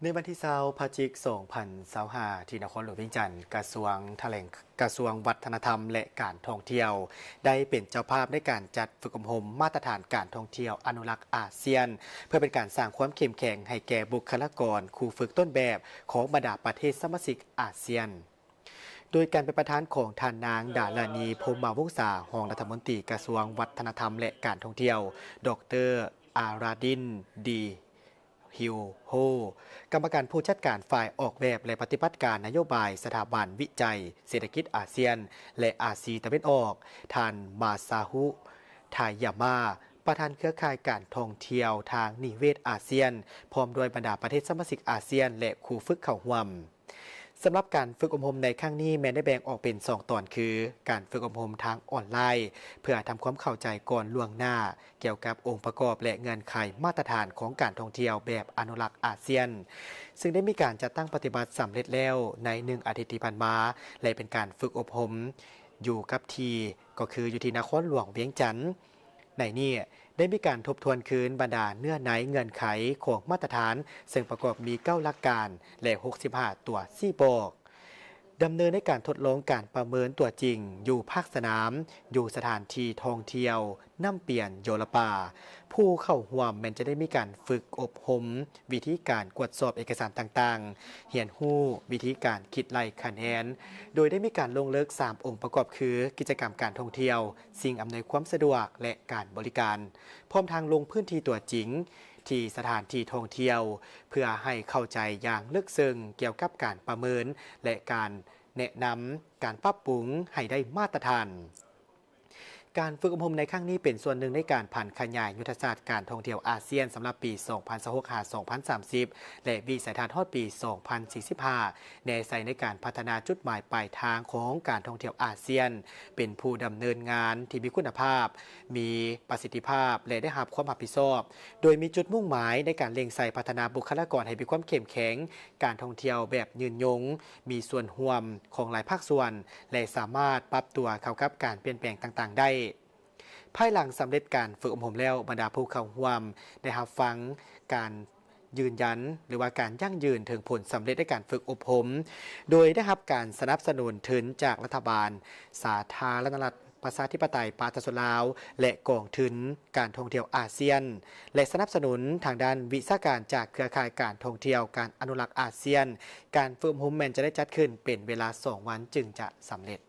ໃນວັນທີຊາວ ພະຈິກ ສອງພັນຊາວຫ້າ ທີ່ນະຄອນຫຼວງວຽງຈັນ, ກະຊວງຖະແຫຼງ ກະຊວງວັດທະນະທຳ ແລະ ການທ່ອງທ່ຽວ ໄດ້ເປັນເຈົ້າພາບໃນການຈັດຝຶກອົບຮົມມາດຕະຖານການທ່ອງທ່ຽວອະນຸລັກອາຊຽນ ເພື່ອເປັນການສ້າງຄວາມເຂັ້ມແຂງໃຫ້ແກ່ບຸກຄະລາກອນ, ຄູຝຶກຕົ້ນແບບຂອງບັນດາປະເທດສະມາຊິກອາຊຽນ. ໂດຍການເປັນປະທານຂອງທ່ານນາງ ດາລານີ ພົມມະວົງສາ, ຮອງລັດຖະມົນຕີກະຊວງວັດທະນະທຳ ແລະ ການທ່ອງທ່ຽວ, ດອກເຕີ ອາຣາດິນ ດີ ຮິວໂຮ, ກຳມະການຜູ້ຈັດການຝ່າຍອອກແບບ ແລະ ປະຕິບັດການນະໂຍບາຍສະຖາບັນວິໄຈເສດຖະກິດອາຊຽນ ແລະ ອາຊີຕາເວັນອອກ, ທ່ານ ມາຊາຮຸ ທາຍາມາ, ປະທານເຄືອຂ່າຍການທ່ອງທ່ຽວທາງນິເວດອາຊຽນ, ພ້ອມດ້ວຍບັນດາປະເທດສະມາຊິກອາຊຽນ ແລະ ຄູຝຶກເຂົ້າຮ່ວມ. ສຳລັບການຝຶກອົບຮົມໃນຄັ້ງນີ້ ແມ່ນໄດ້ແບ່ງອອກເປັນສອງຕອນ ຄື ການຝຶກອົບຮົມທາງອອນລາຍ ເພື່ອທຳຄວາມເຂົ້າໃຈກ່ອນລ່ວງໜ້າ ກ່ຽວກັບອົງປະກອບ ແລະ ເງື່ອນໄຂມາດຕະຖານຂອງການທ່ອງທ່ຽວແບບອະນຸລັກອາຊຽນ, ຊຶ່ງໄດ້ມີການຈັດຕັ້ງປະຕິບັດສຳເລັດແລ້ວໃນໜຶ່ງອາທິດທີ່ຜ່ານມາ ແລະ ເປັນການຝຶກອົບຮົມຢູ່ກັບທີ່, ກໍຄືຢູ່ທີ່ນະຄອນຫຼວງວຽງຈັນ. ໃນນີ້ໄດ້ມີການທົບທວນຄືນບັນດາເນື້ອໃນເງື່ອນໄຂຂອງມາດຕະຖານ, ເຊິ່ງປະກອບມີເກົ້າຫຼັກການ ແລະ ຫົກສິບຫ້າຕົວຊີ້ບອກ. ດຳເນີນໃນການທົດລອງການປະເມີນຕົວຈິງຢູ່ພາກສະໜາມ, ຢູ່ສະຖານທີ່ທ່ອງທ່ຽວນ້ຳປຽນໂຢລະປາ. ຜູ້ເຂົ້າຮ່ວມແມ່ນຈະໄດ້ມີການຝຶກອົບຮົມວິທີການກວດສອບເອກະສານຕ່າງໆ, ຮຽນຮູ້ວິທີການຄິດໄລ່ຄະແນນ, ໂດຍໄດ້ມີການລົງເລິກສາມອົງປະກອບຄື ກິດຈະກຳການທ່ອງທ່ຽວ, ສິ່ງອຳນວຍຄວາມສະດວກ ແລະ ການບໍລິການ, ພ້ອມທັງລົງພື້ນທີ່ຕົວຈິງທີ່ສະຖານທີ່ທ່ອງທ່ຽວ ເພື່ອໃຫ້ເຂົ້າໃຈຢ່າງເລິກເຊິ່ງກ່ຽວກັບການປະເມີນ ແລະ ການແນະນຳການປັບປຸງໃຫ້ໄດ້ມາດຕະຖານ. ການຝຶກອົບຮົມໃນຄັ້ງນີ້ເປັນສ່ວນໜຶ່ງໃນການຜັນຂະຫຍາຍຍຸດທະສາດການທ່ອງທ່ຽວອາຊຽນ ສຳລັບປີສອງພັນຊາວຫົກ ຫາ ສອງພັນສາມສິບ ແລະ ວິໄສທັດຮອດປີສອງພັນສີ່ສິບຫ້າ ແນໃສ່ໃນການພັດທະນາຈຸດໝາຍປາຍທາງຂອງການທ່ອງທ່ຽວອາຊຽນ ເປັນຜູ້ດຳເນີນງານທີ່ມີຄຸນນະພາບ, ມີປະສິດທິພາບ ແລະ ໄດ້ຮັບຄວາມຮັບຜິດຊອບ, ໂດຍມີຈຸດມຸ່ງໝາຍໃນການເລັ່ງໃສ່ພັດທະນາບຸກຄະລາກອນໃຫ້ມີຄວາມເຂັ້ມແຂງ, ການທ່ອງທ່ຽວແບບຍືນຍົງ, ມີສ່ວນຮ່ວມຂອງຫຼາຍພາກສ່ວນ ແລະ ສາມາດປັບຕົວເຂົ້າກັບການປ່ຽນແປງຕ່າງໆໄດ້. ພາຍຫຼັງສຳເລັດການຝຶກອົບຮົມແລ້ວ, ບັນດາຜູ້ເຂົ້າຮ່ວມໄດ້ຮັບຟັງການຢືນຢັນ ຫຼືວ່າການຢັ້ງຢືນເຖິງຜົນສຳເລັດໃນການຝຶກອົບຮົມ, ໂດຍໄດ້ຮັບການສະໜັບສະໜູນທຶນຈາກລັດຖະບານສາທາລະນະລັດປະຊາທິປະໄຕປະຊາຊົນລາວ ແລະ ກອງທຶນການທ່ອງທ່ຽວອາຊຽນ ແລະ ສະໜັບສະໜູນທາງດ້ານວິຊາການຈາກເຄືອຂ່າຍການທ່ອງທ່ຽວການອະນຸລັກອາຊຽນ. ການຝຶກອົບຮົມແມ່ນຈະໄດ້ຈັດຂຶ້ນເປັນເວລາສອງວັນຈຶ່ງຈະສຳເລັດ.